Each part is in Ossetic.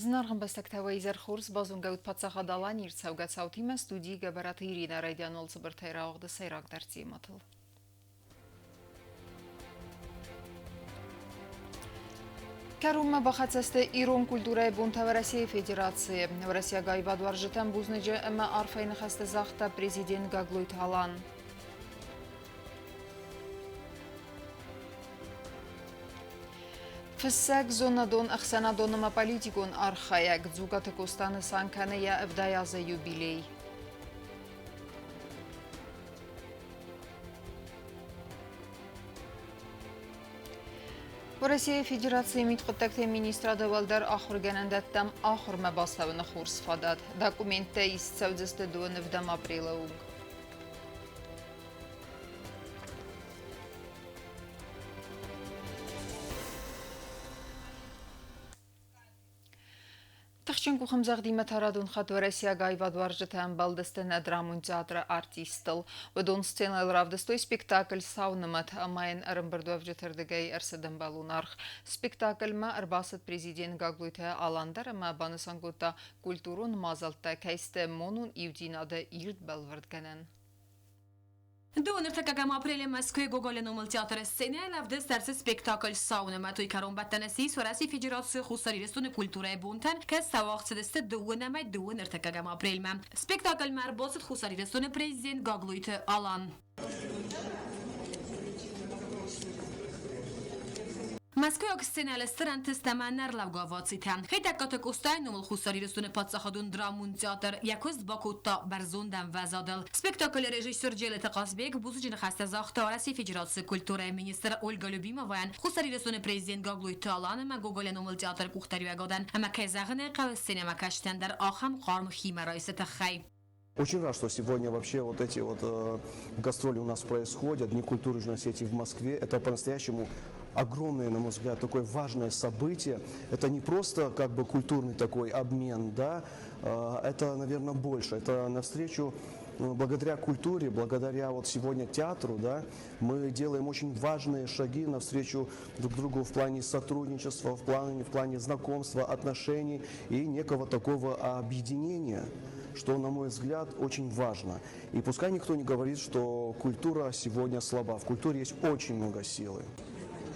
Зынаргъ ӕмбӕстӕгтӕ, уӕ изӕр хорз! Базонгӕ ут Паддзахад Аланийы ӕрцӕугӕ цаутимӕ студийы Гӕбӕраты Иринӕ райдиан уал цыбыртӕй рауагъды сӕйрагдӕр темӕтыл. Кӕронмӕ бахӕццӕ сты ирон культурӕйы бонтӕ Уӕрӕсейы Федерацийы. Уӕрӕсейаг аивадуарзджытӕн бузныджы ӕмӕ арфӕйы ныхӕстӕ загъта президент Гаглойты Алан. Фыссӕг, зонадон, ӕхсӕнадон ӕмӕ политикон архайӕг Дзугаты Къоста нысан кӕны йӕ 70 азы юбилей. Уӕрӕсейы Федерацийы мидхъуыддӕгты министрады уӕлдӕр ахуыргӕнӕндӕттӕм ахуырмӕ бацӕуыны хорз фадат. Документтӕ ист цӕудзысты 2 апрелы онг. Тыхджын къухӕмдзӕгъдимӕ та радон хатт уӕрӕсейаг аивадуарзджытӕ ӕмбӕлдысты нӕ драмон театры артисттыл. Уыдон сценӕйыл равдыстой спектакль «Сау нымӕт» ӕмӕ йын ӕрӕмбырдуӕвджыты рдыгӕй ӕрцыд ӕмбӕлон аргъ. Спектакльмӕ ӕрбацыд президент Гаглойты Алан дӕр ӕмӕ банысан кодта, культурон мадзӕлттӕ кӕй сты монон иудзинады ирд бӕлвырдгӕнӕн. Ныртӕккӕгӕм апрелы Мӕскуыйы Гоголы номыл театры сценӕйыл ӕвдыст ӕрцыд спектакль «Саунымӕт». Уый кӕронбӕттӕны ссис Уӕрӕсейы Федерацийы Хуссар Ирыстоны культурӕйы бонтӕн, кӕд сӕ уагъд цыдысты дыууынӕмӕй дыууын ӕртыккӕгӕм апрельмӕ. Спектакльмӕ ӕрбацыд Хуссар Ирыстоны президент Гаглойты Алан. Мӕскуыйаг сценӕйыл стыр ӕнтыст ӕмӕ ӕнӕрлӕугӕ овацитӕ. Хетӕгкаты Къостайы номыл Хуссар Ирыстоны паддзахадон драмон театр йӕ куыст бакодта бӕрзонд ӕмвӕзадыл. Спектаклы режиссер Джелеты Хъазбег бузныджы ныхӕстӕ загъта Уӕрӕсейы Федерацийы культурӕйы министр Ольга Любимовайӕн, Хуссар Ирыстоны президент Гаглойты Алан ӕмӕ Гоголы номыл театры къухдариуӕгадӕн ӕмӕ, кӕй зӕгъын ӕй хъӕуы, сценӕмӕкӕсджытӕн дӕр ахӕм хъарм химӕрайсты тыххӕй. Очень рад, что сегодня вообще вот эти вот гастроли у нас происходят, Дни культуры Южной Осетии в Москве. Это по-настоящему огромное, на мой взгляд, такое важное событие. Это не просто как бы культурный такой обмен, да, это, наверное, больше. Это навстречу благодаря культуре, благодаря вот сегодня театру, да, мы делаем очень важные шаги навстречу друг другу в плане сотрудничества, в плане знакомства, отношений и некого такого объединения, что, на мой взгляд, очень важно. И пускай никто не говорит, что культура сегодня слаба. В культуре есть очень много силы.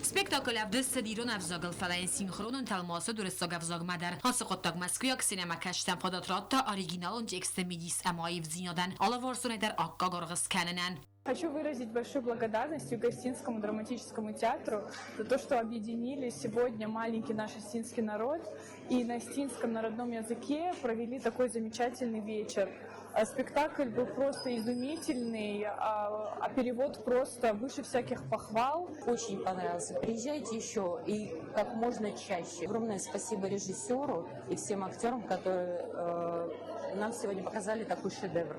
Спектакль ӕвдыст цыд ирон ӕвзагыл, фӕлӕ йын синхронон тӕлмац уыд уырыссаг ӕвзагмӕ дӕр. Ацы хъуыддаг мӕскуыйаг сценӕмӕкӕсджытӕн фадат радта оригиналон тексты мидис ӕмӕ аивдзинадӕн алыварсонӕй дӕр аккаг аргъ скӕнынӕн. Хочу выразить большую благодарность Юго-Осетинскому драматическому театру за то, что объединили сегодня маленький наш осетинский народ и на осетинском народном языке провели такой замечательный вечер. Спектакль был просто изумительный, а перевод просто выше всяких похвал. Очень понравился. Приезжайте еще и как можно чаще. Огромное спасибо режиссеру и всем актерам, которые нам сегодня показали такой шедевр.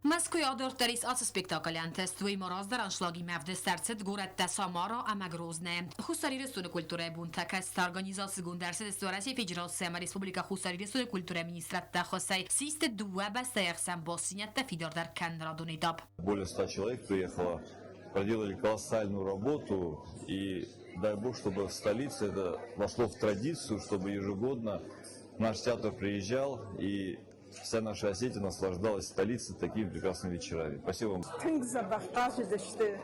Мӕскуыйы адарддӕр ис ацы спектаклы ӕнтыст. Уый ма раздӕр аншлагимӕ ӕвдыст ӕрцыд горӕттӕ Самара ӕмӕ Грознӕйы. Хуссар Ирыстоны культурӕйы бонтӕ кӕцыты организацигонд ӕрцыдысты Уӕрӕсейы Федераци ӕмӕ Республикӕ Хуссар Ирыстоны культурӕйы министрадты ӕххуысӕй, систы дыууӕ бӕстӕйы ӕхсӕн бастдзинӕдтӕ фидардӕр кӕныны радон этап. Более 100 человек приехало, проделали колоссальную работу, и дай бог, чтобы в столице это вошло в традицию, чтобы ежегодно наш театр приезжал и вся наша Осетия наслаждалась столицей такими прекрасными вечерами. Спасибо вам. Тынг дзӕбӕх хъазыдысты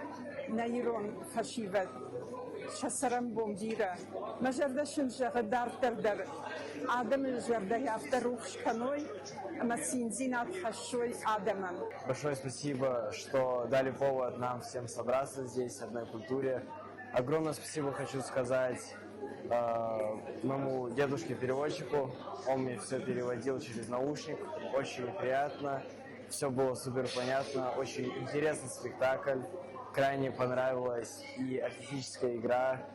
нӕ ирон фӕсивӕд. Сӕ цӕрӕнбон бирӕ. Мӕ зӕрдӕ сын зӕгъы дарддӕр дӕр адӕмы зӕрдӕйы афтӕ рухс кӕной ӕмӕ циндзинад хӕссой адӕмӕн. Большое спасибо, что дали повод нам всем собраться здесь, одной культуре. Огромное спасибо хочу сказать моему дедушке-переводчику. Он мне все переводил через наушник. Очень приятно. Все было супер понятно. Очень интересный спектакль. Крайне понравилась и артистическая игра,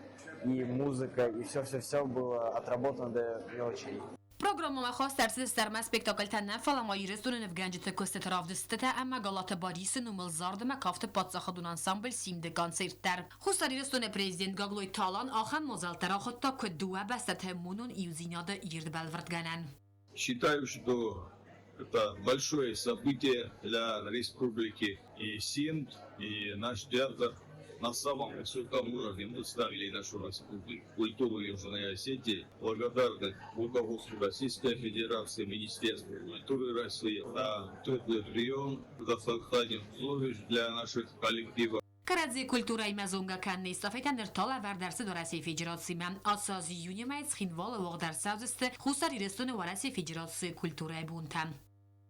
и музыка, и все-все-все было отработано до мелочей. Программӕмӕ хаст ӕрцыдысты ӕрмӕст спектакльтӕ нӕ, фӕлӕ ма Ирыстоны нывгӕнджыты куыстыты равдыстытӕ ӕмӕ Галаты Барисы номыл зарды ӕмӕ кафты паддзахадон ансамбль «Симд-ы» концерт дӕр. Хуссар Ирыстоны президент Гаглойты Алан ахӕм мадзӕлттӕ рахуыдта куыд дыууӕ бӕстӕты монон иудзинады ирд бӕлвырдгӕнӕн. Считаю, что это большое событие для республики и Симд, и наш театр. На самом высоком уровне представили нашу культуру Южной Осетии. Благодарны руководству Российской Федерации, Министерству культуры России за теплый прием, за создание условий для наших коллективов. Кӕрӕдзи культурӕимӕ зонгӕ кӕныны эстафетӕ ныр та лӕвӕрд ӕрцыд Уӕрӕсейы Федерацимӕ. Ацы аз июны мӕйы Цхинвалы уагъд ӕрцӕудзысты Хуссар Ирыстоны Уӕрӕсейы Федерацийы культурӕйы бонтӕ.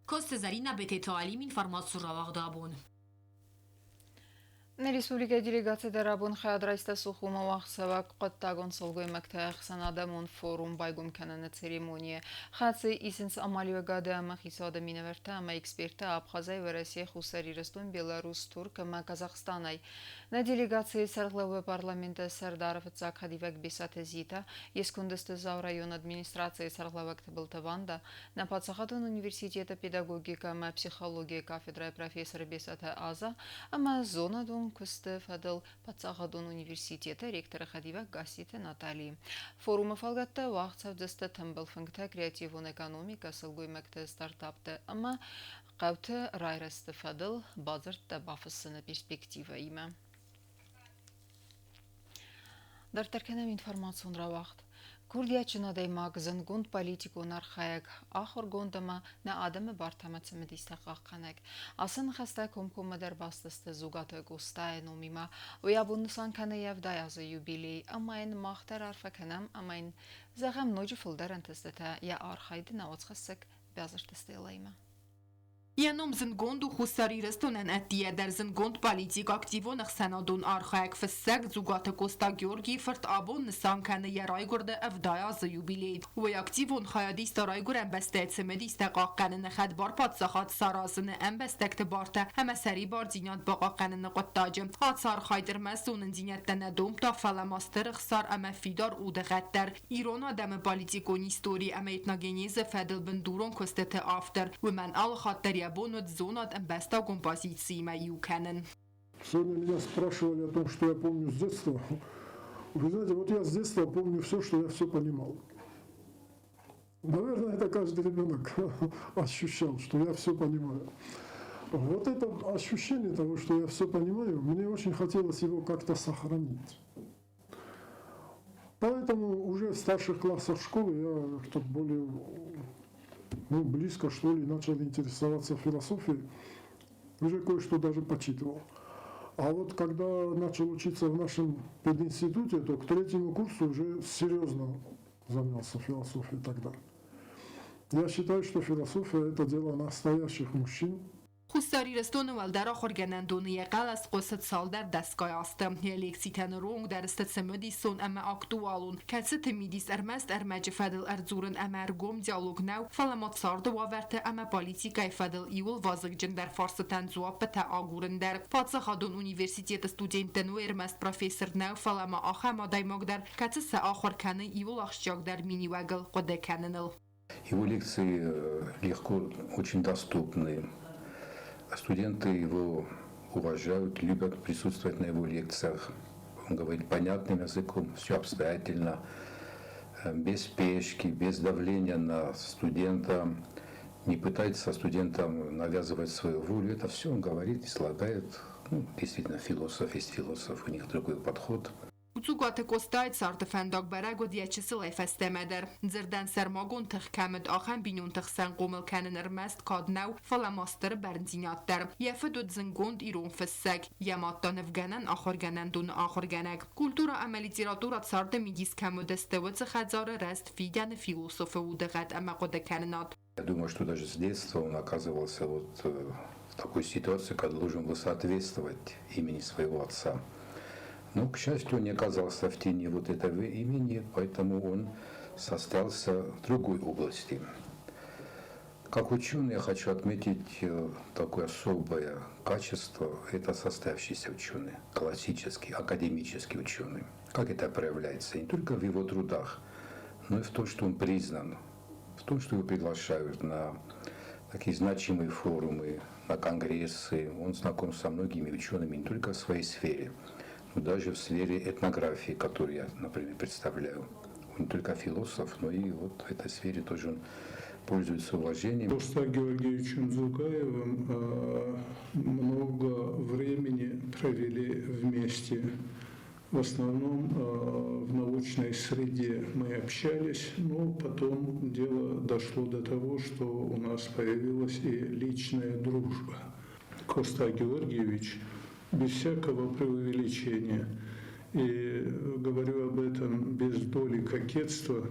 Коцты Зӕринӕ, Бететы Алим, информацион рауагъды абон. Нӕ республикӕйы делегаци дӕр абон хайад райста Сухумы уагъдцӕуӕг хъуыддагон сылгоймӕгты ӕхсӕнадӕмон форум байгом кӕныны церемонийы. Хӕцы исынц амалиуӕгады ӕмӕ хицауады минӕвӕрттӕ ӕмӕ эксперттӕ Абхазӕй, Уӕрӕсе, Хуссар Ирыстон, Беларус, Турк ӕмӕ Казахстанӕй. Нӕ делегацийы сӕргълӕууӕг парламенты сӕрдары фыццаг хӕдивӕг Бесаты Зита, йе сконды сты Дзауы районы администрацийы сӕргълӕууӕг Тыбылты Ванда, нӕ паддзахадон университеты педагогикӕ ӕмӕ психологийы кафедрӕйы профессор Бесаты Аза ӕмӕ зонадон куысты фӕдыл паддзахадон университеты ректоры хӕдивӕг Гасситы Натали. Форумы фӕлгӕтты уагъд цӕудзысты тымбыл фынгтӕ креативон экономикӕ, сылгоймӕгты стартапты ӕмӕ хъӕуты райрӕзты фӕдыл бадзырдтӕ бафыссыны перспективӕимӕ. Дарддӕр кӕнӕм информацион рауагъд. Курдиатджын адӕймаг, зындгонд политикон архайӕг, ахуыргонд ӕмӕ нӕ адӕмы бартӕмӕ цымыдистӕ хъахъхъӕнӕг. Ацы ныхӕстӕ комкоммӕ дӕр баст сты Дзугаты Къостайы номимӕ. Уый абон нысан кӕны йӕ 70 азы юбилей ӕмӕ йын мах дӕр арфӕ кӕнӕм ӕмӕ йын зӕгъӕм ноджы фылдӕр ӕнтыстытӕ йӕ архайды науӕдзхӕссӕг Бязырты Стеллаимӕ. Йӕ ном зындгонд у Хуссар Ирыстонӕн ӕддейӕ дӕр зындгонд политик, активон ӕхсӕнадон архайӕг, фыссӕг Дзугаты Къоста Георгийы фырт абон нысан кӕны йӕ райгуырды 70 азы юбилей. Уый активон хайад иста райгуырӕн бӕстӕйы цымыдистӕ хъахъхъӕныны хӕдбар паддзахад саразыны ӕмбӕстӕгты бартӕ ӕмӕ сӕрибардзинад бахъахъхъӕныны хъуыддаджы. Ацы архайд ӕрмӕст зонындзинӕдтӕ нӕ домдта, фӕлӕ ма стыр ӕхсар ӕмӕ фидар удыгъӕд дӕр. Ирон адӕмы политикон истори ӕмӕ этногенезы фӕдыл бындурон куыстыты автор, уымӕн алыхатт дӕр йӕ бон уыд зонад ӕмбӕстагон позициимӕ иу кӕнын. Сегодня меня спрашивали о том, что я помню с детства. Вы знаете, вот я с детства помню все, что я все понимал. Наверное, это каждый ребенок ощущал, что я все понимаю. Вот это ощущение того, что я все понимаю, мне очень хотелось его как-то сохранить. Поэтому уже в старших классах школы я как-то более, ну, близко, что ли, начал интересоваться философией. Уже кое-что даже почитывал. А вот когда начал учиться в нашем пединституте, то к третьему курсу уже серьезно занялся философией тогда. Я считаю, что философия – это дело настоящих мужчин. Хуссар Ирыстоны уӕлдӕр ахуыргӕнӕндоны йӕ хъӕлӕс хъуысы цалдӕр дӕсгай азты. Йӕ лекцитӕ ныронг дӕр сты цымыдисон ӕмӕ актуалон, кӕцыты мидис ӕрмӕст ӕрмӕджы фӕдыл ӕрдзурын ӕмӕ ӕргом диалог нӕу, фӕлӕ ма царды уавӕрты ӕмӕ политикӕйы фӕдыл иууыл вазыгджындӕр фарстытӕн дзуаппытӕ агурын дӕр. Паддзахадон университеты студенттӕн уый ӕрмӕст профессор нӕу, фӕлӕ ма ахӕм адӕймаг дӕр, кӕцы сӕ ахуыр кӕны иууыл ахсджиагдӕр миниуӕгыл хъуыды кӕныныл. Его лекции легко, очень доступны. Студенты его уважают, любят присутствовать на его лекциях. Он говорит понятным языком, все обстоятельно, без спешки, без давления на студента, не пытается студентам навязывать свою волю. Это все он говорит, излагает. Ну, действительно, философ есть философ, у них другой подход. Дзугаты Къостайы царды фӕндаг бӕрӕг уыд йӕ чысылӕй фӕстӕмӕ дӕр. Дзырдӕн сӕрмагонд тых кӕм уыд, ахӕм бинонты хсӕн хъомыл кӕнын ӕрмӕст кад нӕу, фӕлӕ ма стыр бӕрндзинад дӕр. Йӕ фыд уыд зындгонд ирон фыссӕг, йӕ мад та нывгӕнӕн ахуыргӕнӕндоны ахуыргӕнӕг. Культурӕ ӕмӕ литературӕ царды мидис кӕм уыдысты, уыцы хӕдзары рӕзт фидӕны философы удыгъӕд ӕмӕ хъуыдыкӕнынад. Я думаю, что даже с детства он оказывался вот в такой ситуации, когда должен был соответствовать имени своего отца. Но, к счастью, он не оказался в тени вот этого имени, поэтому он состоялся в другой области. Как ученый я хочу отметить такое особое качество – это состоявшийся ученый, классический, академический ученый. Как это проявляется? Не только в его трудах, но и в том, что он признан, в том, что его приглашают на такие значимые форумы, на конгрессы. Он знаком со многими учеными не только в своей сфере, но даже в сфере этнографии, которую я, например, представляю. Он не только философ, но и вот в этой сфере тоже он пользуется уважением. Коста Георгиевичем Дзугаевым много времени провели вместе. В основном в научной среде мы общались, но потом дело дошло до того, что у нас появилась и личная дружба. Коста Георгиевич без всякого преувеличения, и говорю об этом без доли кокетства,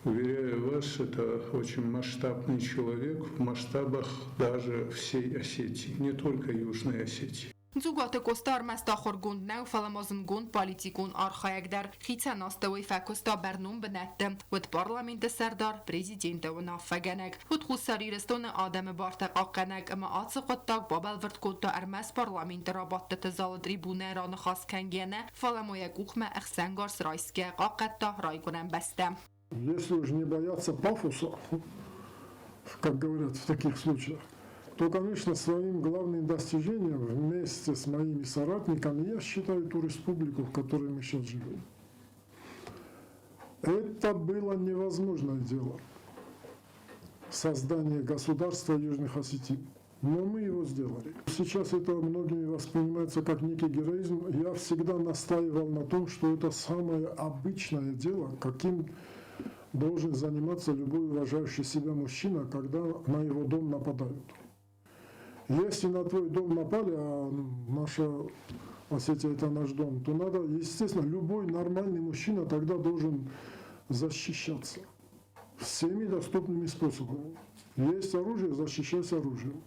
уверяю вас, это очень масштабный человек в масштабах даже всей Осетии, не только Южной Осетии. Дзугаты Къоста ӕрмӕст ахуыргонд нӕу, фӕлӕ ма зындгонд политикон архайӕг дӕр. Хицӕн астӕуӕй фӕкуыста бӕрнон бынӕтты. Уыд парламенты сӕрдар, президенты уынаффӕгӕнӕг. Уыд Хуссар Ирыстоны адӕмы бартӕ хъахъхъӕнӕг ӕмӕ ацы хъуыддаг бабӕлвырд кодта ӕрмӕст парламенты рабадтыты залы трибунӕйы раныхас кӕнгӕ нӕ, фӕлӕ ма йӕ къухмӕ ӕхсӕнгарз райсгӕ хъахъхъӕдта райгуырӕн бӕстӕ. Если уж не бояться пафоса, как говорят в таких случаях, то, конечно, своим главным достижением вместе с моими соратниками я считаю ту республику, в которой мы сейчас живем. Это было невозможное дело. Создание государства Южных Осетин. Но мы его сделали. Сейчас это многими воспринимается как некий героизм. Я всегда настаивал на том, что это самое обычное дело, каким должен заниматься любой уважающий себя мужчина, когда на его дом нападают. Если на твой дом напали, а наша Осетия – это наш дом, то надо, естественно, любой нормальный мужчина тогда должен защищаться всеми доступными способами. Есть оружие, защищайся оружием.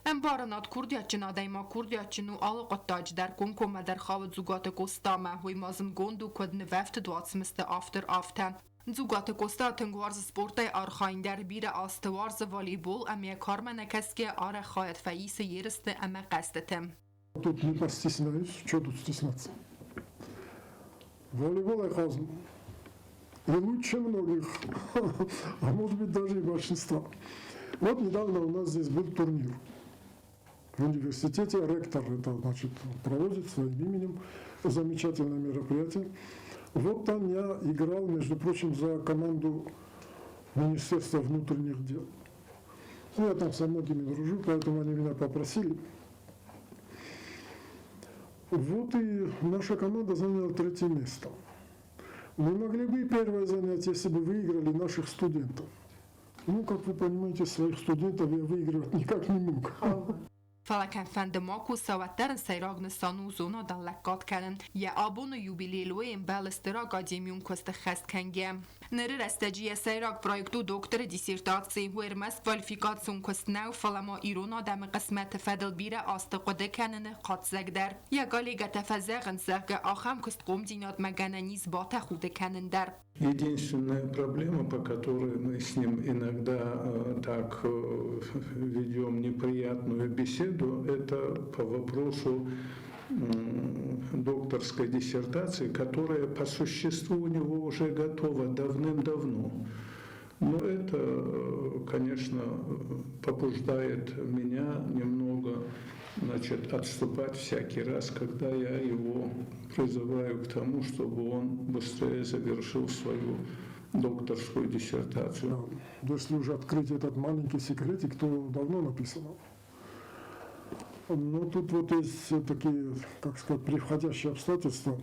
Ӕмбарынад курдиатджын адӕймаг курдиатджын у алы хъуыддаджы дӕр комкоммӕ дӕр хауы Дзугаты Къостамӕ, уый ма зындгонд у куыд нывӕфтыд уацмысты автор, афтӕ. Дзугаты Къоста тынг уарзы спортӕй архайын дӕр, бирӕ азты уарзы волейбол ӕмӕ йӕ кармӕ нӕкӕсгӕ арӕх хайад фӕисы ерысты ӕмӕ хъӕзтыты. Тут не постесняюсь, что тут стесняться. Волейбол я хазну. И лучше многих, а может быть даже и большинства. Вот недавно у нас здесь был турнир. В университете ректор это, значит, проводит своим именем замечательное мероприятие. Вот там я играл, между прочим, за команду Министерства внутренних дел. Ну, я там со многими дружу, поэтому они меня попросили. Вот и наша команда заняла третье место. Мы могли бы и первое занять, если бы выиграли наших студентов. Ну, как вы понимаете, своих студентов я выигрывать никак не мог. Фӕлӕ кӕмфӕнды ма куса, уӕддӕр ын сӕйраг нысан у зонадӕн лӕггад кӕнын. Йӕ абоны юбилейлойы ӕмбӕлы стыр академион куысты ххӕст кӕнгӕ. Ныры рӕстӕджы йӕ сӕйраг проект у докторы диссертаци. Уый ӕрмӕст квалификацион куыст нӕу, фӕлӕ ма ирон адӕмы хъысмӕты фӕдыл бирӕ азты хъуыды кӕныны хатдзӕг дӕр. Йӕ коллегӕтӕ фӕзӕгъынц, зӕгъгӕ, ахӕм куыстхъомдзинадмӕ гӕнӕн ис батӕхуды кӕнын дӕр. Единственная проблема, по которой мы с ним иногда так ведем неприятную беседу, это по вопросу докторской диссертации, которая по существу у него уже готова давным-давно. Но это, конечно, побуждает меня немного, значит, отступать всякий раз, когда я его призываю к тому, чтобы он быстрее завершил свою докторскую диссертацию. Если уже открыть этот маленький секретик, то давно написано. Но тут вот есть такие, как сказать, превходящие обстоятельства.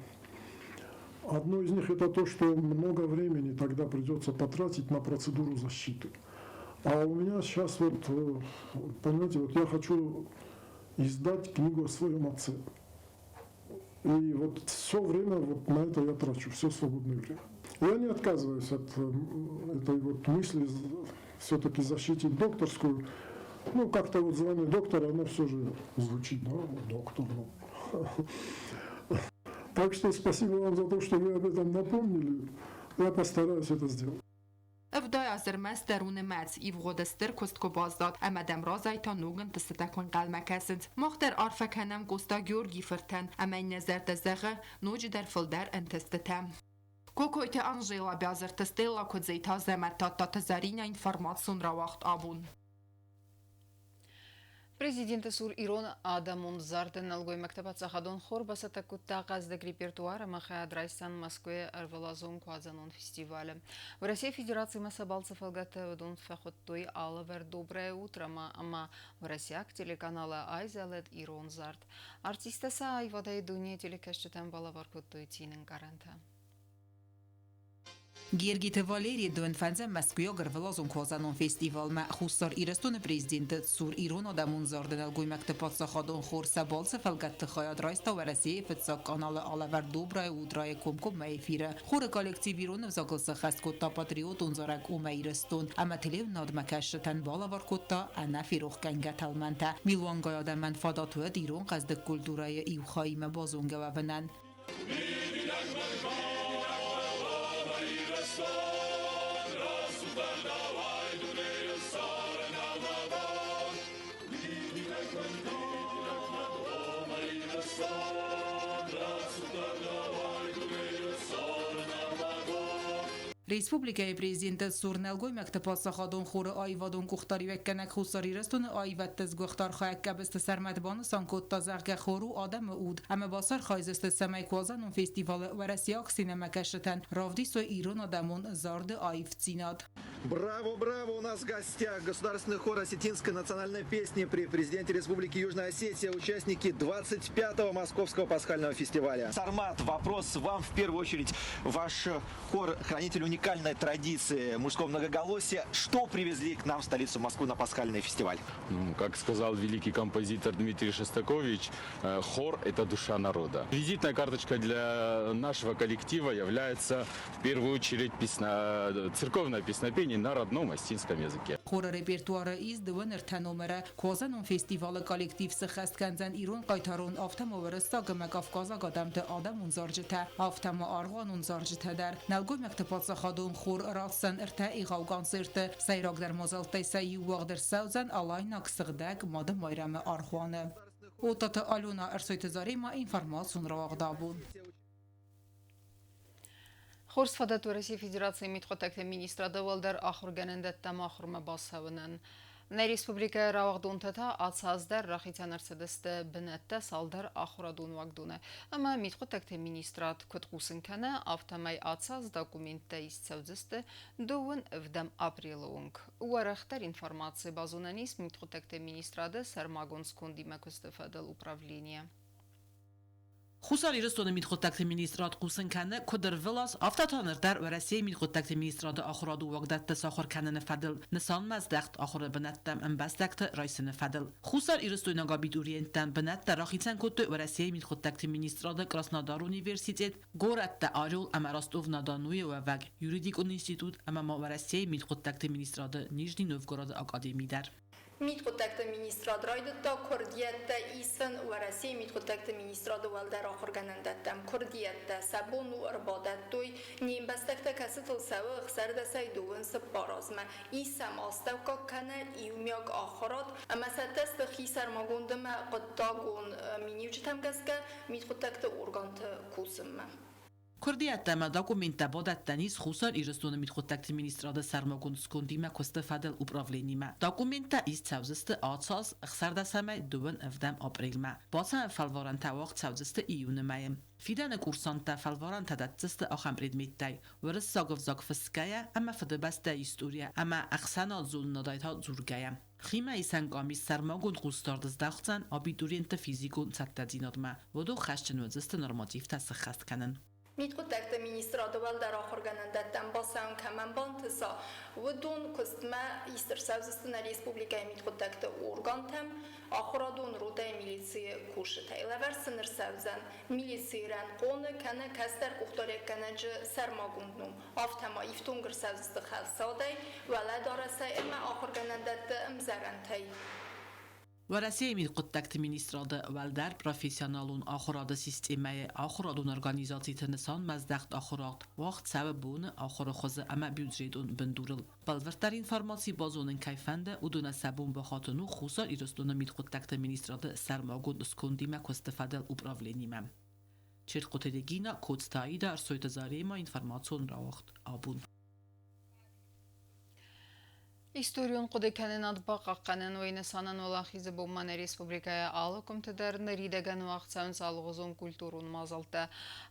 Одно из них это то, что много времени тогда придется потратить на процедуру защиты. А у меня сейчас вот, понимаете, вот я хочу издать книгу о своем отце. И вот все время вот на это я трачу, все свободное время. Я не отказываюсь от этой вот мысли все-таки защитить докторскую. Ну, как-то вот звание доктора, оно все же звучит, да, доктор. Ну. Так что спасибо вам за то, что вы об этом напомнили. Я постараюсь это сделать. 70 азы ӕрмӕстдӕр у нымӕц, ивгъуыды стыр куыст куы баззад, ӕмӕ дӕм разӕй та ног ӕнтыстытӕ куы ӕнхъӕлмӕ кӕсынц. Мах дӕр арфӕ кӕнӕм Къоста Георгийы фыртӕн, ӕмӕ йын нӕ зӕрдӕ зӕгъы ноджыдӕр фылдӕр ӕнтыстытӕ. Кокойты Анжела, Бязырты Стелла, Куыдзеты Азӕмӕт, Тадтаты Зӕринӕ информацион рауагъд абон. Президенты цур ирон адӕмон зарды нӕлгоймӕгты паддзахадон хор бацӕттӕ кодта хъӕздыг репертуар ӕмӕ хайад райсдзӕн Мӕскуыйы ӕрвылазон куадзӕнон фестивалы. Уӕрӕсейы Федерацимӕ сӕ балцы фӕлгӕты уыдон фӕхуыдтой алӕвӕрд «Доброе утро»-мӕ ӕмӕ уӕрӕсейаг телеканалы айзӕлыд ирон зард. Артисттӕ сӕ аивадӕй дунейы телекӕсджытӕн балӕвар кодтой цины ӕнкъарӕнтӕ. Гергиты Валерий дыууын фӕндзӕм Мӕскуыйаг ӕрвылазон куадзӕнон фестивалмӕ Хуссар Ирыстоны президенты цур ирон адӕмон зарды нӕлгоймӕгты паддзахадон хор сӕ балцы фӕлгӕтты хайад райста Уӕрӕсейы фыццаг каналы алӕвӕрд «Доброе утро»-йы комкоммӕ эфиры. Хоры коллектив ирон ӕвзагыл сӕххӕст кодта патриотон зарӕг «О мӕ Ирыстон» ӕмӕ телеуынадмӕ кӕсджытӕн балӕвар кодта ӕнӕферохгӕнгӕ тӕлмӕнтӕ. Милуангай адӕмӕн фадат уӕд ирон хъӕздыг культурӕйы иу хаимӕ базонгӕ уӕвынӕн. Республикӕйы президенты цур нӕлгоймӕгты паддзахадон хоры аивадон къухдариуӕггӕнӕг Хуссар Ирыстоны аивӕдты сгуыхт архайӕг Къӕбысты Сӕрмӕт банысан кодта, зӕгъгӕ, хор у адӕмы уд ӕмӕ бацархайдзысты, цӕмӕй куадзӕнон фестивалы уӕрӕсейаг сценӕмӕкӕсджытӕн равдисой ирон адӕмон зарды аивдзинад. Браво, браво! У нас в гостях Государственный хор осетинской национальной песни при президенте Республики Южная Осетия, участники 25-го Московского пасхального фестиваля. Сармат, вопрос вам в первую очередь. Ваш хор – хранитель уникальной традиции мужского многоголосия. Что привезли к нам в столицу Москву на пасхальный фестиваль? Ну, как сказал великий композитор Дмитрий Шостакович, хор – это душа народа. Визитная карточка для нашего коллектива является в первую очередь церковное песнопение на родном осетинском языке. Хоры репертуары ис дыууын ӕртӕ номыры. Куадзӕнон фестивалы коллектив сыххӕст кӕндзӕн ирон хъайтарон, афтӕ ма уырыссаг ӕмӕ кавказаг адӕмты адӕмон зарджытӕ, афтӕ ма аргъуанон зарджытӕ дӕр. Нӕлгоймӕгты паддзахадон хор ратдзӕн ӕртӕ егъау концерты. Сӕйрагдӕр мадзӕлттӕй сӕ иу уагъд ӕрцӕудзӕн Алайнаг сыгъдӕг Мады Майрӕмы аргъуаны. Оттаты Алена, Ӕрсойты Заремӕ, информацион рауагъд абон. Хорз фадат Уӕрӕсейы Федерацийы мидхъуыддӕгты министрады уӕлдӕр ахуыргӕнӕндӕттӕм ахуырмӕ бацӕуынӕн. Нӕ республикӕйы рауагъдонтӕ та ацы аз дӕр рахицӕн ӕрцыдысты бынӕттӕ цалдӕр ахуырадон уагдоны. Ӕмӕ мидхъуыддӕгты министрад куыд хъусын кӕны, афтӕмӕй ацы аз документтӕ ист цӕудзысты дыууын ӕвдӕм апрелы онг. Уӕрӕхдӕр информаци базонӕн ис мидхъуыддӕгты министрады сӕрмагонд скондимӕ куысты фӕдыл управленийӕ. Хуссар Ирыстоны мидхъуыддӕгты министрад хъусын кӕны, куыд ӕрвылаз, афтӕ та ныр дӕр Уӕрӕсейы мидхъуыддӕгты министрады ахуырады уагдӕтты сахуыр кӕныны фӕдыл нысанмӕздӕхт ахуыры бынӕттӕм ӕмбӕстӕгты райсыны фӕдыл. Хуссар Ирыстойнаг абитуриенттӕн бынӕттӕ рахицӕн кодтой Уӕрӕсейы мидхъуыддӕгты министрады Краснодары университет, горӕттӕ Орел ӕмӕ Ростов-на-Донуйы уӕвӕг юридикон институт ӕмӕ ма Уӕрӕсейы мидхъуыддӕгты министрады Нижний Новгороды академи дӕр. Мидхъуыддӕгты министрад райдыдта куырдиӕттӕ исын Уӕрӕсейы мидхъуыддӕгты министрады уӕлдӕр ахуыргӕнӕндӕттӕм. Куырдиӕттӕ сӕ бон у ӕрбадӕттой не мбӕстӕгтӕ, кӕцытыл цӕуы ӕхсӕрдӕсӕй дыууын цыппар азмӕ. Исӕм астӕуккаг кӕнӕ иумиаг ахуырад ӕмӕ цӕттӕ сты хисӕрмагонд ӕмӕ хъуыддагон миниуджытӕм гӕсгӕ мидхъуыддӕгты органты кусынмӕ. Куырдиӕттӕ ӕмӕ документтӕ бадӕттӕн ис Хуссар Ирыстоны мидхъуыддӕгты министрады сӕрмагонд скондимӕ куысты фӕдыл управленимӕ. Документтӕ ист цӕудзысты ацы аз ӕхсӕрдӕсӕмӕй дыууын ӕвдӕм апрелмӕ. Бацӕуӕн фӕлварӕнтӕ уагъд цӕудзысты июны мӕйы. Фидӕны курсанттӕ фӕлварӕнтӕ дӕтдзысты ахӕм предметтӕй: уырыссаг ӕвзаг фысгӕйӕ ӕмӕ фыдыбӕстӕйы историйӕ ӕмӕ ӕхсӕнад зонынадӕй та дзургӕйӕ. Химӕисӕн къамис сӕрмагонд хъусдард здахдзӕн абитуриентты физикон цӕттӕдзинадмӕ, уыдон хӕсджын уыдзысты нормативтӕ сыххӕст кӕнын. Мидхъуыддӕгты министрады уӕлдӕр ахуыргӕнӕндӕттӕм бацӕуын кӕмӕн бантыса, уыдон куыстмӕ ист ӕрцӕудзысты нӕ республикӕйы мидхъуыддӕгты органтӕм ахуырадон ротӕйы милицийы кусджытӕй. Лӕвӕрд сын ӕрцӕудзӕн милицийы рӕнхъоны кӕнӕ кӕстӕр къухдариуӕггӕнӕджы сӕрмагонд ном. Афтӕ ма ифтонг ӕрцӕудзысты хӕлцадӕй, уӕлӕдарӕсӕй ӕмӕ ахуыргӕнӕндӕтты ӕмдзӕрӕнтӕй. Уӕрӕсейы мидхъуыддӕгты министрады уӕлдӕр профессионалон ахуырады системӕйы ахуырадон организациты нысанмӕздӕхт ахуырад уагъд цӕуы боны ахуыры хуызы ӕмӕ бюджетон бындурыл. Бӕлвырддӕр информаци базонын кӕй фӕнды, уыдонӕн сӕ бон бахатын у Хуссар Ирыстоны мидхъуыддӕгты министрады сӕрмагонд скондимӕ куысты фӕдыл управленимӕ. Чертхъоты Регина, Коцты Аида, Ӕрсойты Заремӕ, информацион рауагъд абон. Историон хъуыдыкӕнынад бахъахъхъӕнын, уый нысанӕн Уӕлахизы бонмӕ нӕ республикӕйы алы къуымты дӕр ныридӕгӕн уагъд цӕуынц алыгъуызон культурон мадзӕлттӕ.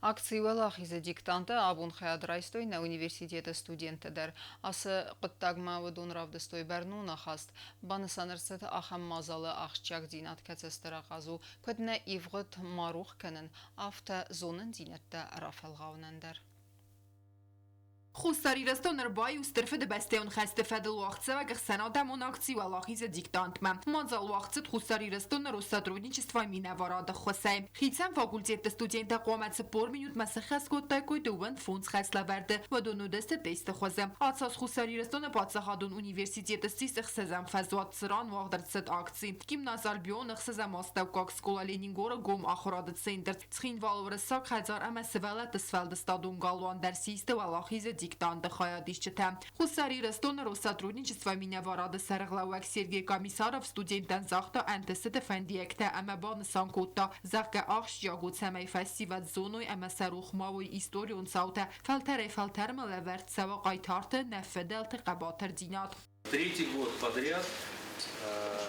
Акци «Уӕлахизы диктант»-ы абон хайад райстой нӕ университеты студенттӕ дӕр. Ацы хъуыддагмӕ уыдон равдыстой бӕрнон ахаст. Банысан ӕрцыд ахӕм мадзалы ахсджиагдзинад, кӕцы стыр ахъаз у, куыд нӕ ивгъуыд ма рох кӕнын, афтӕ зонындзинӕдтӕ рафӕлгъауынӕн дӕр. Хуссар Ирыстон ӕрбаиу Стыр Фыдыбӕстӕйон хӕсты фӕдыл уагъдцӕуӕг ӕхсӕнадӕмон акци «Уӕлахизы диктант»-мӕ. Мадзал уагъд цыд Хуссар Ирыстоны Россотрудничествойы минӕварады ӕххуысӕй. Хицӕн факультетты студенттӕ хъуамӕ 40 минутмӕ сыххӕст кодтаиккой 35 хӕслӕвӕрды, уыдон уыдысты тесты хуызы. Ацы аз Хуссар Ирыстоны паддзахадон университеты ссис ӕхсӕзӕм фӕзуат, цыран уагъд ӕрцыд акци. Гимназ Альбион ӕхсӕзӕм астӕуккаг скъола Ленингоры гом ахуырады центр Цхинвалы Уырыссаг хӕдзар ӕмӕ сывӕллӕтты сфӕлдыстадон галуан дӕр систы Уӕлахизы диктанты хайадисджытӕ. Хуссар Ирыстоны Россотрудничество минӕварады сӕргълӕууӕг Сергей Комиссаров студенттӕн загъта ӕнтыстыты фӕндиӕгтӕ ӕмӕ банысан кодта, зӕгъгӕ, ахсджиаг у, цӕмӕй фӕсивӕд зоной ӕмӕ сӕ рох ма уой историон цаутӕ, фӕлтӕрӕй-фӕлтӕрмӕ лӕвӕрд цӕуа хъайтарты, нӕ фыдӕлты хъӕбатырдзинад. Третий год подряд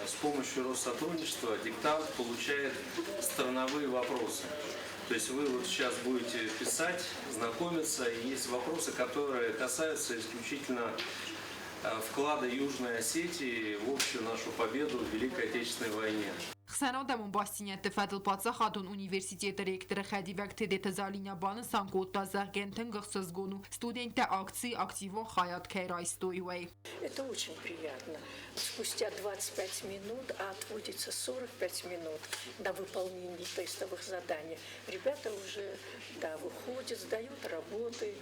с помощью Россотрудничества диктант получает страновые вопросы. То есть вы вот сейчас будете писать, знакомиться, и есть вопросы, которые касаются исключительно вклада Южной Осетии в общую нашу победу в Великой Отечественной войне. Ӕхсӕнадӕмон бастдзинӕдты фӕдыл паддзахадон университеты ректоры хӕдивӕг Тедеты Залинӕ банысан кодта, зӕгъгӕ, тынг ӕхсызгон у, студенттӕ акцийы активон хайад кӕй райстой, уый. Это очень приятно. Спустя 25 минут, а отводится 45 минут на выполнение тестовых заданий, ребята уже, да, выходят, сдают работы.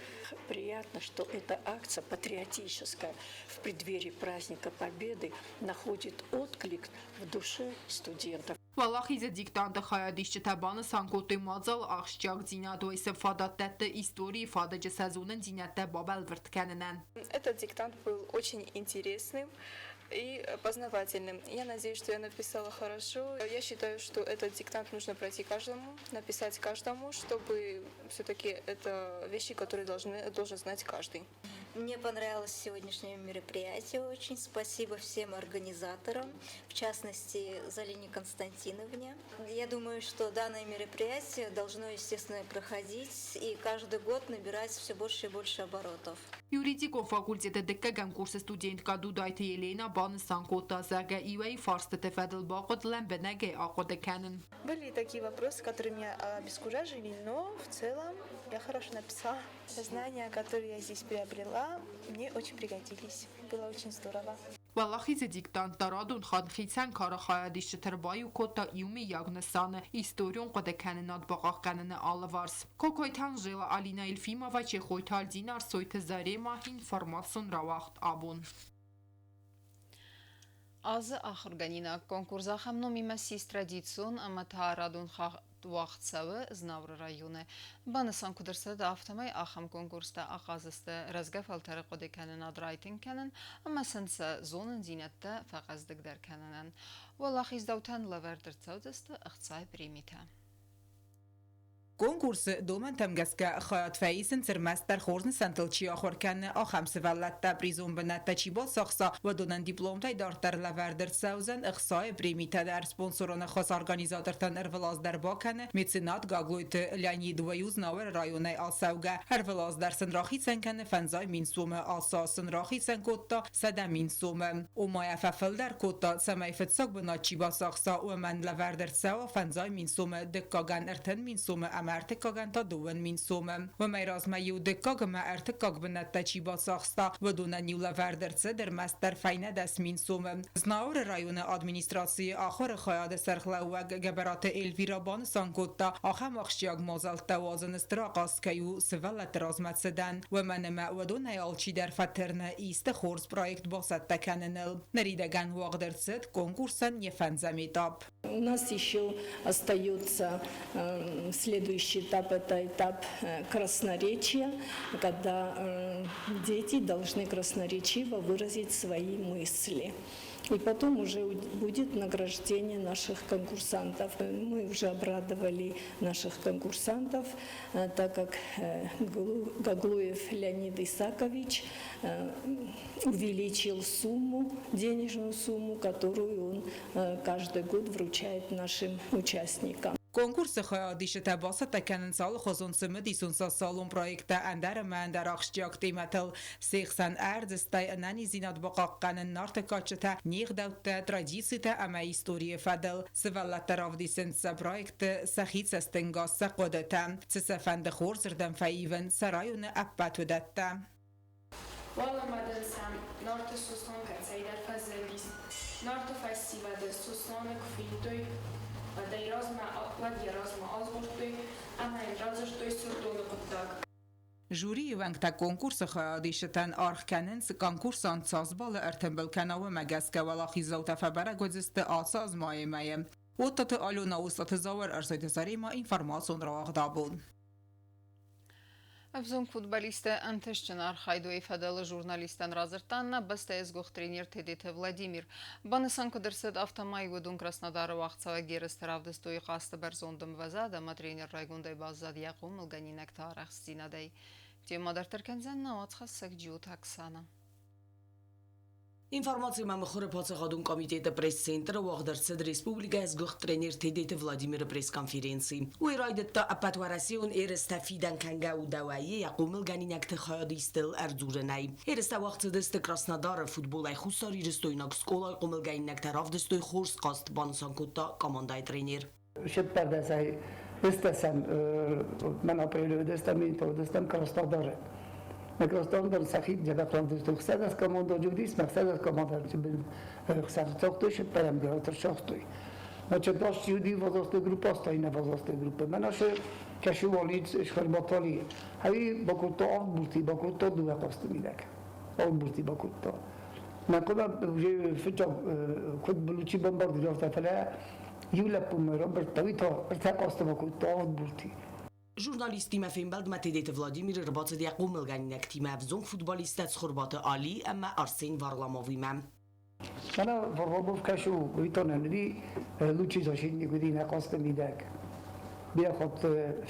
Приятно, что эта акция патриотическая в преддверии праздника Победы находит отклик в душе студентов. Уӕлахизы диктанты хайадисджытӕ банысан кодтой мадзалы ахсджиагдзинад, уый сын фадат дӕтты историйы фадыджы сӕ зонындзинӕдтӕ бабӕлвырд кӕнынӕн. Этот диктант был очень интересным и познавательным. Я надеюсь, что я написала хорошо. Я считаю, что этот диктант нужно пройти каждому, написать каждому, чтобы все-таки это вещи, которые должен знать каждый. Мне понравилось сегодняшнее мероприятие очень. Спасибо всем организаторам, в частности, Залине Константиновне. Я думаю, что данное мероприятие должно, естественно, проходить и каждый год набирать все больше и больше оборотов. Юридикон факультеты дыккӕгӕм курсы студенткӕ Дудайты Еленӕ банысан кодта, зӕгъгӕ, иуӕй фарстыты фӕдыл бахъуыд лӕмбынӕгӕй ахъуыды кӕнын. Были такие вопросы, которые меня обескуражили, но в целом я хорошо написала. Знания, которые я здесь приобрела, мне очень пригодились. Было очень здорово. Уӕлахизы диктант та радон хатт хицӕн кары хайадисджыты ӕрбаиу кодта иумӕйаг нысаны историон хъуыдыкӕнынад бахъахъхъӕныны алыварс. Кокойты Анжела, Алина Елфимова, Чехойты Альдина, Арсойты Зарема, информацион рауагъд абон. Азы ахуыргӕнинаг конкурс ахӕм номимӕ ссис традицион ӕмӕ та радон уагъд цӕуы Знауыры районы. Банысан куыд ӕрцыд, афтӕмӕй ахӕм конкурстӕ ахъаз сты рӕзгӕ фӕлтӕры хъуыдыкӕнынад райтынг кӕнын ӕмӕ сын сӕ зонындзинӕдтӕ фӕхъӕздыгдӕр кӕнынӕн. Уӕлахиздзаутӕн лӕвӕрд ӕрцӕудзысты ӕхцайы премитӕ. Конкурсы домӕнтӕм гӕсгӕ хайад фӕисынц ӕрмӕстдӕр хорз нысантыл чи ахуыр кӕны, ахӕм сывӕллӕттӕ. Призон бынӕттӕ чи бацахса, уыдонӕн дипломтӕй дарддӕр лӕвӕрд ӕрцӕудзӕн ӕхцайы премитӕ дӕр. Спонсорон ӕххуыс организатортӕн ӕрвылаз дӕр бакӕны меценат Гаглойты Леонид Уӕю Знауыры районӕй ацӕугӕ. Ӕрвылаз дӕр сын рахицӕн кӕны 5000 сомы. Ацы аз сын рахицӕн кодта 100 000 сомы. Ома йӕ фӕфылдӕр кодта, цӕмӕй фыццаг бынат чи бацахса, уымӕн лӕвӕрд ӕрцӕуа 50 000 сомы, дыккагӕн 30 000 сомы ӕмӕ ӕртыккагӕн та 2000 сомы. Уымӕй размӕ-иу дыккаг ӕмӕ ӕртыккаг бынӕттӕ чи бацахста, уыдонӕн-иу лӕвӕрд ӕрцыд ӕрмӕстдӕр фӕйнӕ 10 000 сомы. Знауыры районы администрацийы ахуыры хайады сӕргълӕууӕг Гӕбӕраты Эльвира банысан кодта, ахӕм ахсджиаг мадзӕлттӕ уадзыны стыр ахъаз кӕй у сывӕллӕтты размӕцыдӕн. Уымӕн ӕмӕ уыдонӕй алчидӕр фӕтырны исты хорз проект бацӕттӕ кӕныныл. Ныридӕгӕн уагъд ӕрцыд конкурсӕн йӕ фӕндзӕм этап. У нас еще остается следующий. Следующий этап – это этап красноречия, когда дети должны красноречиво выразить свои мысли. И потом уже будет награждение наших конкурсантов. Мы уже обрадовали наших конкурсантов, так как Гаглоев Леонид Исакович увеличил сумму, денежную сумму, которую он каждый год вручает нашим участникам. Конкурсы хайадисджытӕ бацӕттӕ кӕнынц алыхуызон цымыдисон социалон проекттӕ ӕндӕр ӕмӕ ӕндӕр ахсджиаг темӕтыл. Се хсӕн ӕрдзы, стӕй ӕнӕниздзинад бахъахъхъӕнын, нарты кадджытӕ, не гъдӕуттӕ, традицитӕ ӕмӕ историйы фӕдыл. Сывӕллӕттӕ равдисынц сӕ проектты сӕхи цӕстӕнгас, сӕ хъуыдытӕ. Цы сӕ фӕнды хорзырдӕм фӕивын сӕ районы ӕппӕт уыдӕттӕ. Уӕлӕмӕ дӕр сӕм Нарты Сослан кӕцӕйдӕр фӕзындис. Нарты фӕсивӕды Сосланы куы федтой, уӕд йӕ размӕ азгъордтой ӕмӕ йын радзырдтой Сырдоны хъуыддаг. Жюрийы уӕнгтӕ конкурсы хайадисджытӕн аргъ кӕнынц, конкурсант цас баллы ӕртымбыл кӕна, уымӕ гӕсгӕ уӕлахиздзаутӕ фӕбӕрӕг уыдзысты ацы аз майы мӕйы. Оттаты Алена, Остъаты Зауыр, Ӕрсойты Заремӕ, информацион рауагъд абон. Ӕвзонг футболисттӕ ӕнтыстджын архайдой фӕдыл журналисттӕн радзырдта нӕ бӕстӕйы сгуыхт тренер Тедеты Владимир. Банысан куыд ӕрцыд, афтӕмӕй уыдон Краснодары уагъдцӕуӕг ерысты равдыстой хъазты бӕрзонд ӕмвӕзад ӕмӕ тренер райгондӕй баззад йӕ хъомылгӕнинӕгты арӕхстдзинадӕй. Темӕ дарддӕр кӕндзӕн нӕ уацхӕссӕг Джиоты Оксана. Информацимӕ мыхуыры паддзахадон комитеты пресс-центры уагъд ӕрцыд республикӕйы сгуыхт тренер Тедеты Владимиры пресс-конференци. Уый райдыдта ӕппӕтуӕрӕсеон ерыстӕ фидӕн кӕнгӕ удӕуӕйы йӕ хъомылгӕнинӕгты хайадисттыл ӕрдзурынӕй. Ерыстӕ уагъд цыдысты Краснодары футболӕй хуссарирыстойнаг скъолайы хъомылгӕнинӕгтӕ равдыстой хорз хъазт, банысан кодта командӕйы тренер. Сеппӕрдӕсӕй ыстӕсӕм мӕн апрелы уыдыстӕм, июньты уыдыстӕм Краснодары. Краснодары сӕхи дзӕбӕх равдыстой. Хсӕдӕс командӕ уыдис, мӕ хсӕдӕс командӕ хсӕрцогтой, сеппӕрӕм ӕрцогтой. Значит, даст люди возрастной группы, остальные возрастной группы. Мӕ нашы кӕсы уалид схӕрбатали. Хӕви бакодта авд бурти, бакодта дыууӕ хъазты мидӕг. Авд бурти бакодта. Мӕ хъуыда уже фыццаг куыд Блучи бомбардир афтӕ, фӕлӕ иу лӕппумӕ Роберт уый та ӕртӕ хъазты бакодта авд бурти. Журналисттимӕ фембӕлдмӕ Тедеты Владимир ӕрбацыд йӕ хъомылгӕнинӕгтимӕ ӕвзонг футболисттӕ Цхуырбаты Али ӕмӕ Арсен Варламовимӕ. Мӕнӕ Варламов кӕсы, уый та нӕ уыди лучший защитник уыди нӕ хъазты мидӕг. Бирӕ хатт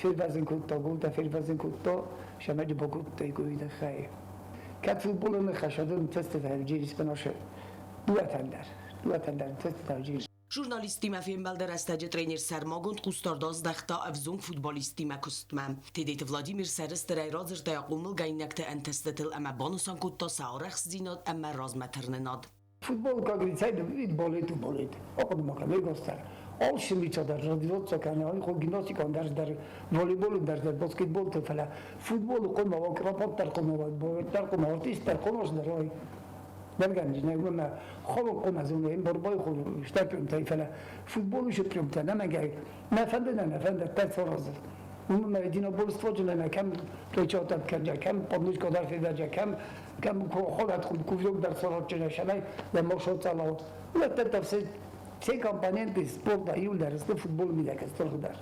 фервӕзын кодта, голтӕ фервӕзын кодта, сӕмӕджы бакодта уый тыххӕй. Кӕд футболы ныхас адон тестытӕ ӕвджирис бынашы дыууӕтӕн дӕр, дыууӕтӕн дӕр тестытӕ ӕвджирис. Журналисттимӕ фембӕлды рӕстӕджы тренер сӕрмагонд хъусдард аздӕхта ӕвзонг футболисттимӕ куыстмӕ. Тедеты Владимир сӕрыстырӕй радзырдта йӕ хъомылгӕнинӕгты ӕнтыстытыл ӕмӕ банысан кодта сӕ арӕхстдзинад ӕмӕ размӕтырнынад. Футбол, как говорится, болит, болит. Ахъуыды ма кӕн, егостар. Алцы дӕр развиваться кӕны, гимнастикон дӕр дӕр, волейбол дӕр дӕр, баскетбол фӕлӕ футболы хъуамӕ рапорт дӕр хъуамӕ, дӕр хъуамӕ, артист дӕр хъуамӕ дӕр ой. Дӕргӕнджи, уымӕ холон хъуамӕ зоны, борбой хъуамӕ стӕппымтӕ, фӕлӕ футболы шиппымтӕ нӕмӕгӕй нӕ фӕнды, нӕ фӕнды, тӕрцоразы. Уымӕ единоборство нӕ кӕм плечотат кӕнджа, кӕм подножка дӕр федӕджа, кӕм кӕм холат кувзок дӕр соротчына шамай, да мошоцало. Вот это все все компоненты спорта иуылдӕр сты футболы мидӕг стыргъдӕр.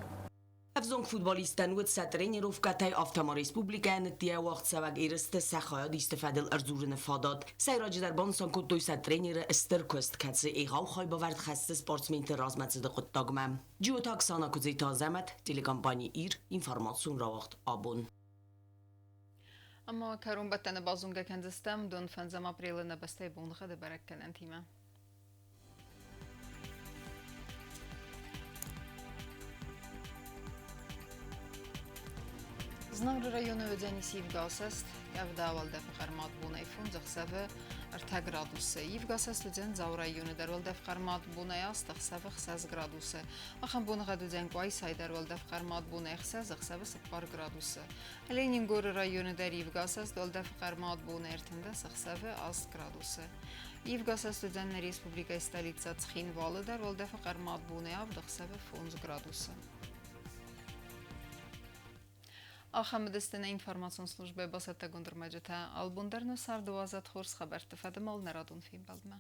Ӕвзонг футболисттӕн уыд сӕ тренировкӕтӕй, афтӕ ма республикӕйы ныддийӕ уагъдцӕуӕг ерысты сӕ хайадисты фӕдыл ӕрдзурыны фадат. Сӕйраджыдӕр банысан кодтой сӕ тренеры стыр куыст, кӕцы егъау хайбавӕрд хӕссы спортсменты размӕцыды хъуыддагмӕ. Джиоты Оксана, Куыдзиты Азӕмӕт, телекомпани «Ир», информацион рауагъд «Абон». Ӕмӕ кӕронбӕттӕны базонгӕ кӕндзыстӕм дон фӕндзӕм апрелы нӕ бӕстӕйы боныгъӕды бӕрӕггӕнӕнтимӕ. Знауыры районы уыдзӕнис ивгӕсӕст, къӕвда уӕлдӕфы хъӕрмад бонӕй 5, ӕхсӕвы 3 градусы. Ивгӕсӕст уыдзӕн Дзауы районы дӕр уӕлдӕф хъӕрмад бонӕй 8, ӕхсӕвы 6 градусы. Ахӕм боныгъӕд уыдзӕн Къуайсайы дӕр уӕлдӕф хъӕрмад бонӕй 6, ӕхсӕвы 4 градусы. Ленингоры районы дӕр ивгӕсӕст уӕлдӕфы хъӕрмад бонӕй 13, ӕхсӕвы 8 градусы. Ивгӕсӕст уыдзӕн нӕ республикӕйы столицӕ Цхинвалы дӕр уӕлдӕфы хъӕрмад бонӕй 7, ӕхсӕвы 5 градусы. Ахӕм уыдысты нӕ информацион службӕйы бацӕттӕгонд ӕрмӕджытӕ. Албон дӕр нӕ царды уадзӕд хорз хабӕртты фӕдыл нӕ радон фембӕлдмӕ.